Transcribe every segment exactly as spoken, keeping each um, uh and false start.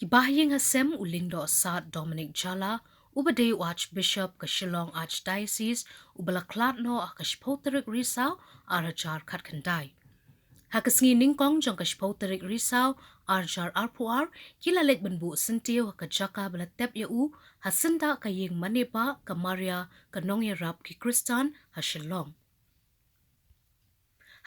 Ba ha ïing ha sem u Lyngdoh Sad Dominic Jala, uba dei u Archbishop ka Shillong Archdiocese, uba la khlad noh ha ka shiphew tarik Risaw, ar hajar khatkhyndai. Ha ka sngi nyngkong jong ka shiphew tarik Risaw, ar hajar arphew ar, ki la leit ban buh syntiew ha ka jaka ba la tep ïa u, ha syndah ka ïing mane bah ka Maria ka Nongïarap ki Khristan ha Shillong.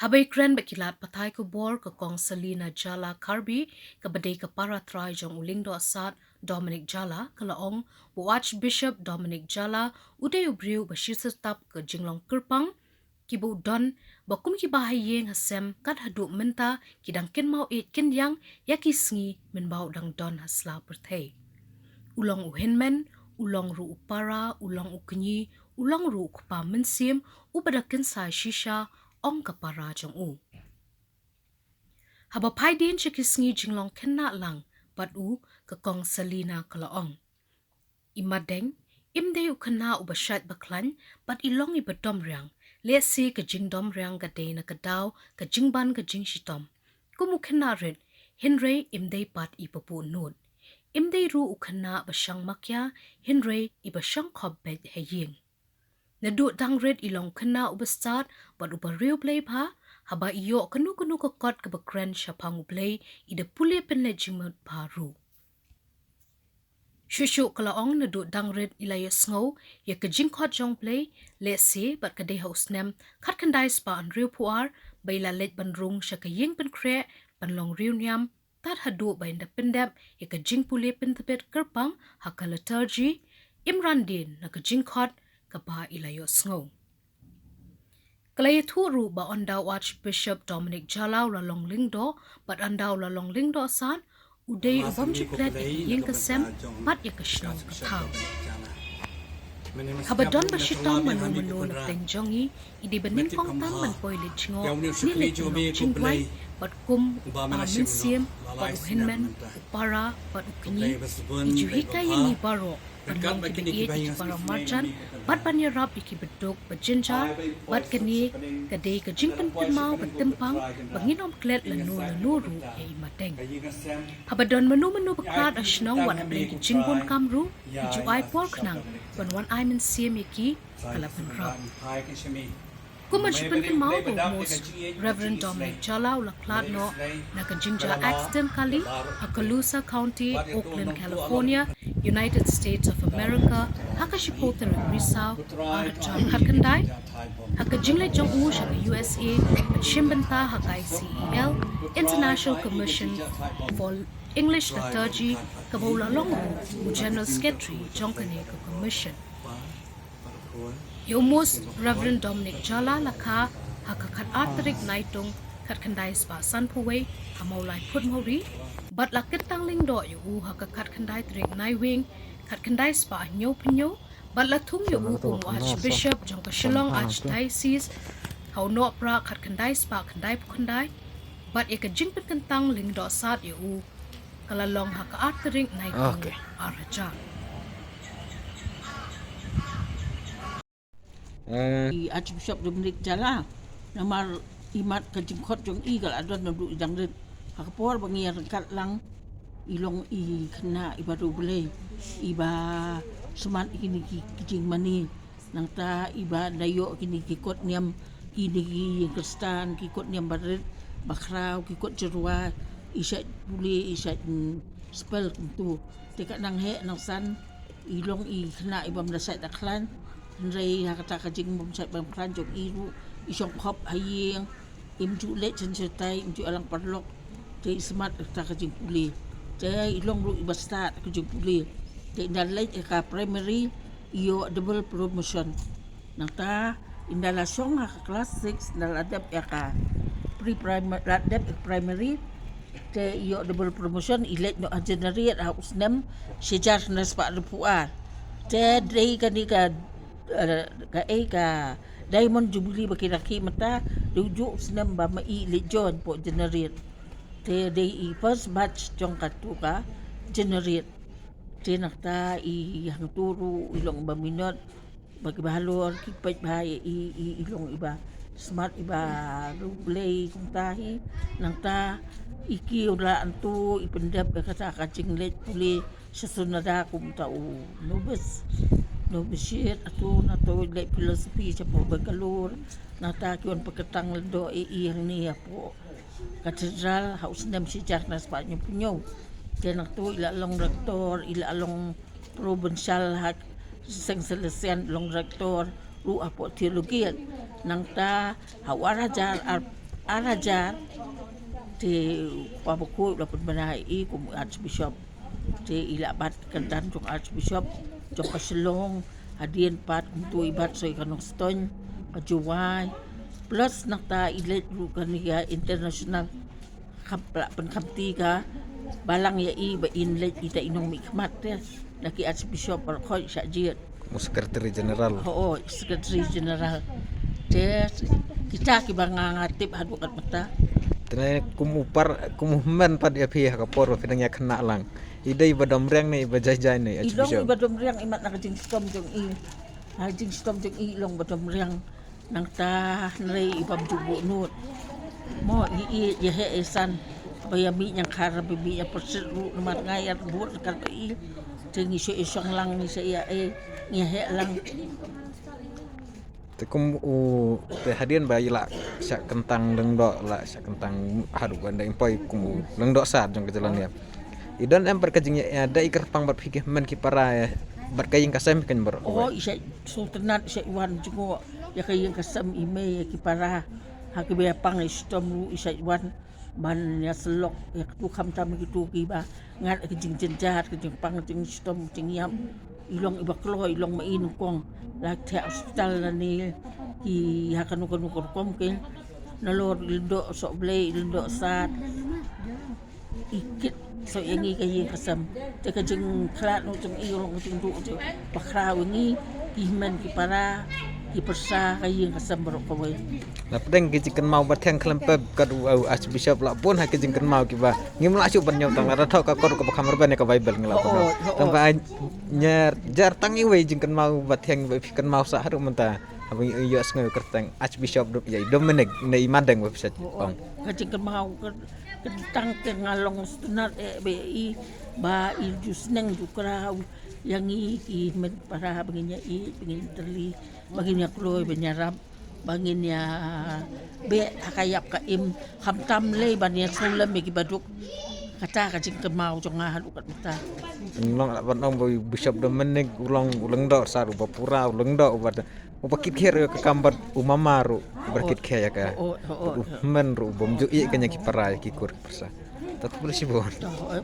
Haba ïakren bad ki lad pathai khubor, ka Kong Selina Jala Karbi, kaba dei ka para trai jong u Lyngdoh Sad Dominic Jala, ka la ong ba u Archbishop Dominic Jala u dei u briew ba shisyrtap ka jinglong kyrpang, kiba u don, ba kum kiba ha ïing ha sem kat haduh mynta ki dang kynmaw ïeit kyndiang ïa ki sngi mynba u dang don ha sla pyrthei. U long u hynmen, u long ruh u para, u long u kñi, u long ruh u kpa mynsiem, uba da kynsai shisha, ong ka para jong u. Haba phai dien sha ki sngi jinglong khynnah lang bad u, ka Kong Selina ka la ong: I Madeng im dei u khynnah uba shait ba khlaiñ, bad i long iba dom riang. Lehse ka jingdom riang ka dei na ka daw ka jingban ka jingshitom. Kum u khynnah rit, hynrei im dei pat iba buh nud. Im dei ruh u khynnah ba shang makia, hynrei iba shang khop beit ha ïing. Naduh dang rit i long khynnah uba stad bad uba riewblei bha, haba i ïoh kano kano ka kot kaba kren shaphang U Blei, i da pule pynleit jingmut bha ruh. Shuh shuh ka la ong naduh dang rit i la ïohsngew ïa ka jingkhot jong U Blei, lehse bad ka dei ha u snem khatkhyndai spah hynriewphew ar ba i la leit ban rung sha ka ïing pynkhreh ban long riewniam, tad haduh ba in da pyndep ïa ka jingpule pyntbit kyrpang ha ka liturgy, im ran dien na ka jingkhot kaba i la ïohsngew. Ka la ïathuh ruh ba ynda u Archbishop Dominic Jala u la long Lyngdoh, bad ynda u la long Lyngdoh Sad, u dei u bym ju klet ïa ka ïing ka sem bad ïa ka shnong ka thaw. Haba don ba shitom mano mano na pdeng jong ngi, i dei ba nyngkong tam ban poi leit jngoh, ne leit jngoh jingduwai, bad kum u kpa mynsiem, bad u hynmen, u para bad u kñi, i ju hikai ïa ngi baroh ban long kiba ïeit ïa ki para marjan bad ban ïarap ïa kiba duk ba jynjar, bad kane ka dei ka jingpynkynmaw ba tympang ba ngin ym klet lano lano ruh ïa i Madeng. Haba don mano mano ba khlad ha shnong wat hapdeng ki jingbun kam ruh, i ju ai por khnang ban wan ai mynsiem ïa ki, ka la bynrap. Kum ban shu pynkynmaw ba u Most Reverend Dominic Jala u la khlad noh na ka jingjia accident kali ha Colusa County, Oakland, California, United States of America, ha ka shiphew tarik Risaw, ar hajar khatkhyndai, ha ka jingleit jong u sha ka U S A ban shim bynta ha ka I C E L, International Commission for English Liturgy, kaba u la long ruh u General Secretary jong kane ka Commission. Ïa u Most Reverend Dominic Jala la kha ha ka khatar tarik Naitung, khatkhyndai spah sanphew wei, ha Mawlai Phutmawri, bad la kyntang lyngdoh ïa u ha ka khatkhyndai tarik Naiwieng, khatkhyndai spah hynñiewphew hynñiew, bad la thung ïa u kum u Archbishop jong ka Shillong Archdiocese ha u Nohprah khatkhyndai spah khyndaiphew khyndai, bad ïa ka jingpynkyntang Lyngdoh Sad ïa u ka la long ha ka ar tarik Naitung, ar hajar. I Archbishop Dominic Jala, namar imat ka jingkhot jong i ka la don naduh i dang rit. Ha ka por ba ngi ïa ryngkat lang, i long i khynnah iba riewblei, iba smat ïa kine ki jingmane. Nangta iba da ïoh kine ki kot niam, kine ki ïing Khristan, ki kot niam ba rit ba khraw, ki kot jyrwa, i shait pule, i shait, mm, spell kumtu. Te ka nang heh nang san, i long i khynnah i bym da shait da khlaiñ. Hynrei ha kata ka jingbym shait bym khlaiñ jong i ruh, i shong khop ha ïing, im ju leit shen shatai, im ju ïalang paralok. Te i smat ha kata ka jingpule. Te i long ruh iba stad ka jingpule. Te ynda leit ha ka primary, i ïoh double promotion. Nangta ynda la shong ha ka class six, ynda la dep ïa ka pre-primary, la dep ïa ka primary, te i ïoh double promotion, i leit noh ha January ha u snem shi hajar khyndai spah hynriewphew ar. Te dei kane ka, eh, ka, eh, ka Diamond Jubilee ba ki rakhe mynta, dei u juh u snem ba ma i leit join hapoh January. Te dei i first batch jong katu ka January. Te nangta i hangtu ruh i long ba minot, ba kiba halor ki peit bha ïa i, i, i long iba Smat iba ruh Blei kumta hi, nangta i ki u la antu i pyndep ïa kata ka jingleit pule sha Sunada kumta u Nobis. Nobis Shit atu na to leit philosophy sha po Bangalore, nangta ki wan pyrkhat tang lendo i i hangne hapoh Cathedral ha u snem shi hajar khyndai spah hynñiew phew hynñiew. Te nangtu i la long rector, i la long provincial ha seng Salesian, long rector ruh hapoh theology. Nangta ha u ar hajar, ar, ar hajar, te u Kpa Bakhuid u la pynbna ïa i kum archbishop. Te i la bat kyrdan jong archbishop jong ka Shillong, hadien pat kumtu i bat sha ka Nongstoiñ, ka Jowai. Plus nangta i leit ruh kane ka international, kham, la pynkhamti ka balang ïa i ba in leit ita i nongmihkhmat te na ki archbishop baroh khoit shah jied. Kum u Secretary General. Ho, Secretary General. Te kita kiba nga, nga tip haduh katne mynta. Te ne kum u par, kum u hynmen pat ïa phi ha ka por ba phi dang ïa khynnah lang, i dei iba domriang ne iba jai jai ne, i long archbishop? Iba domriang, imat na ka jingshitom jong i. Ha jingshitom jong i i long ba domriang. Nangta hynrei i bym ju buh nud. Mo i i ïa heh ïa san ba ïa mih ñiangkhar, ba mih ñiangpyrshit ruh namar nga ïa buh ryngkat bad i. Te ngi shu ïa shong lang, ngi shu ïa, eh, ngi ïa heh lang. Te kum u, te hadien ba i la shah kyntang lyngdoh, la shah kyntang haduh ban da i poi kum u lyngdoh sar jong ka jylla India, i don em bad ka jingïa, ïa da i kyrpang bad phi ki hynmen ki para, eh, bad ka ïing ka sem kan baroh? Oh, i shah sngewtynnat, i shah wan jngoh ïa ka ïing ka sem, i mei, ïa ki para. Ha kiba ïa pang ïa shitom ruh i shah wan ban ïa syllok ïa kitu, khamtam ïa kitu kiba ngat ka jingjynjar, ka jingpang, ka jingshitom, ka jingïap. I long iba kloi, i long ma i nyngkong. La theh hospital lane ki ha kano kano ka rukom ki. Nalor i lyngdoh sohblei, i lyngdoh sat, i kit soh ïa ngi ka ïing ka sem. Te ka jingkhlad noh jong i, long ka jingduh jong i ba khraw ïa ngi ki hynmen ki para, ki pyrsa, ka ïing ka sem baroh kawei. La pdeng ki jingkynmaw ba thiang khlem pep, kat u, u Archbishop la bun ha ki jingkynmaw kiba ngim lah shuh ban ñiew tang, lada thoh ka kot kaba kham rben ïa ka Bible ngi la bun. Hooid, hooid. Tang ba ñiar jar tang iwei jingkynmaw ba thiang ba phi kynmaw sah haduh mynta. Haba ngi ïohsngew kyrteng Archbishop Dom-, ïa i Dominic ne i Madeng ba phi sa ong. Ka jingkynmaw ka, ka tang te nga long sngewtynnat eh ba i, ba i ju sneng ju khraw ïa ngi ki hynmen para ba ngin ïa ïeit, ba ngin ïa tylli, ba ngin ïa kloi, ba ngin ïarap, ba ngin ïa beh ha ka ïap ka im, khamtam lei ban ïa sngewlem ïa ki baduk. Kata ka jingkynmaw jong nga haduh katne mynta. Ngi long lah ban ong ba u Bishop Dominic u long u lyngdoh sat, uba pura, u lyngdoh, uba, uba kit khiah ïa ka kam bad u mama ruh uba kit khiah ïa ka. Hooid, hooid. Bad u hynmen ruh u bym ju ïeit kane ki para ïa ki kur ki pyrsa. Te khublei shibun. Hooid.